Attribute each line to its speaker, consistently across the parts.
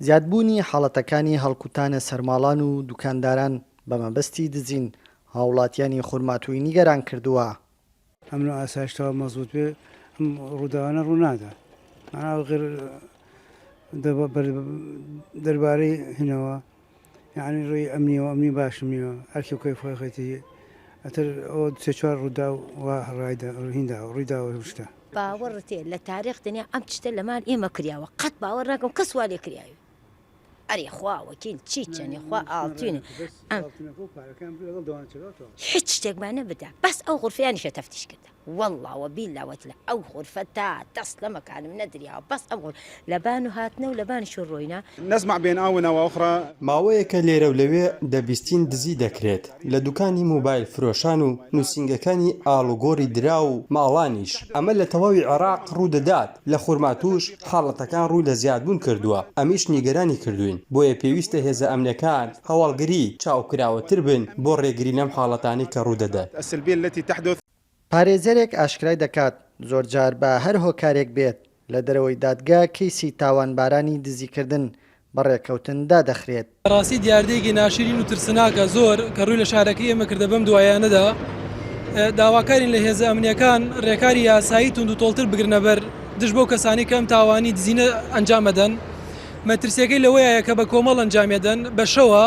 Speaker 1: زیادبوونی حاڵەتەکانی هەڵکوتانە سەرماڵان و دوکانداران بە مەبەستی دزین، هاوڵاتیانی خورماتووی نیگەران کردووە.
Speaker 2: ئەمن و ئاسایش تەواو مەزبوت بێ ئەم ڕووداوانە ڕوو نادا مانا غێر دەربارەی هینەوە یعنی ڕێی ئەمنیەوە ئەمنی باشم نییە ئەرکی کەی خۆی خێتی ئەتر ئەو سێ چوار ڕوودا و ڕایدا هیندا ڕوویداوە شتە.
Speaker 3: باوەڕتێ لە تاریخ دنیا ئەم چتە لە مال ئێمە کریاوە قەت باوەڕ ناکەم کەس وا لێ کریاوی ئەرێ خوا وەکیل چی چەنێ خوا ئاڵتوینە ئەم هیچ شتێکمان نەبدا بەس ئەو غورفەیانیشە تەفتیش کردە واللە وبیلا وتلە ئەو غورفە تا دەست لە مەکانم نەدریاوە بەس ئەم غور لەبان و هاتنە و لەبانیش و ڕۆینە.
Speaker 4: نسمع بین آونە واخرى.
Speaker 5: ماوەیەکە لێرە و لەوێ دەبیستین دزی دەکرێت لە دوکانی مۆبایل فرۆشان و نوسینگەکانی ئاڵوگۆری دراو و ماڵانیش، ئەمە لە تەواوی عێراق ڕوودەدات، لە خورماتووش حاڵەتەکان ڕووی لە زیادبوون کردووە، ئەمیش نیگەرانی کردووین، بۆیە پێویستە هێزە ئەمنیەکان، هەواڵگری، چاوکراوەتر بن بۆ ڕێگری لەم حاڵەتانەی کە ڕوودەدەن.
Speaker 1: پارێزەرێک ئاشکرای دەکات، زۆرجار بە هەر هۆکارێک بێت لە دەرەوەی دادگا کەیسی تاوانبارانی دزیکردن بە ڕێککەوتن دادەخرێت.
Speaker 6: بەڕاستی دیاردەیەکی ناشرین و ترسناکە زۆر کە ڕووی لە شارەکەی ئێمە کردە بەم دوایانەدا داواکارین لە هێزە ئەمنیەکان ڕێکاری یاسایی توند و تۆڵتر بگرنە بەر دژ بەو کەسانی کە ئەم تاوانی دزینە ئەنجام ئەدەن مەترسیەکەی لەوەیە کە بە کۆمەڵ ئەنجامیەدەن بە شەوە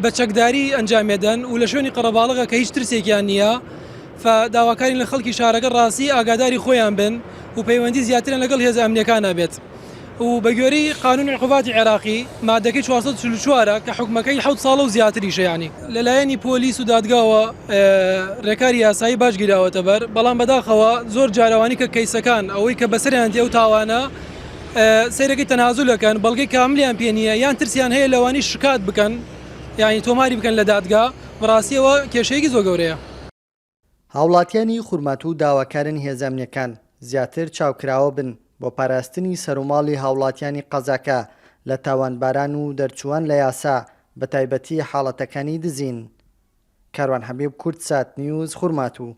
Speaker 6: بە چەکداری ئەنجامیەدەن و لە شوێنی قەرەباڵغە کە هیچ ترسێکیان نییە داواکارین لە خەڵکی شارەکە ڕاستی ئاگاداری خۆیان بن و پەیوەندی زیاتریان لەگەڵ هێزە ئەمنیەکانە بێت. و بە گوێرەی قانونی عقوباتی عێراقی مادەکەی 444 کە حکومەکەی حەوت ساڵە و زیاتریشە یانی لەلایەنی پۆلیس و دادگاوە رێکاری یاسایی باش گیراوەتە بەر بەڵام بەداخەوە زۆر جارەوانی کە کەیسەکان ئەوەی کە بەسەریان دێ ئەو تاوانە سەیرەکەی تەنازول ئەکەن بەڵگەی کاملیان پێ نییە یان ترسیان هەیە لەوانی شکات بکەن یانی تۆماری بکەن لە دادگا بەڕاستیەوە کێشەیەکی زۆر گەورەیە.
Speaker 1: هاوڵاتیانی خورماتوو داواکارن هێزە ئەمنیەکان زیاتر چاوکراوە بن بۆ پاراستنی سەروماڵی هاوڵاتیانی قەزاکە لە تاوانباران و دەرچووان لە یاسا بەتایبەتی حاڵەتەکانی دزین. کاروان حەبیب کوردسات نیوز خورماتوو.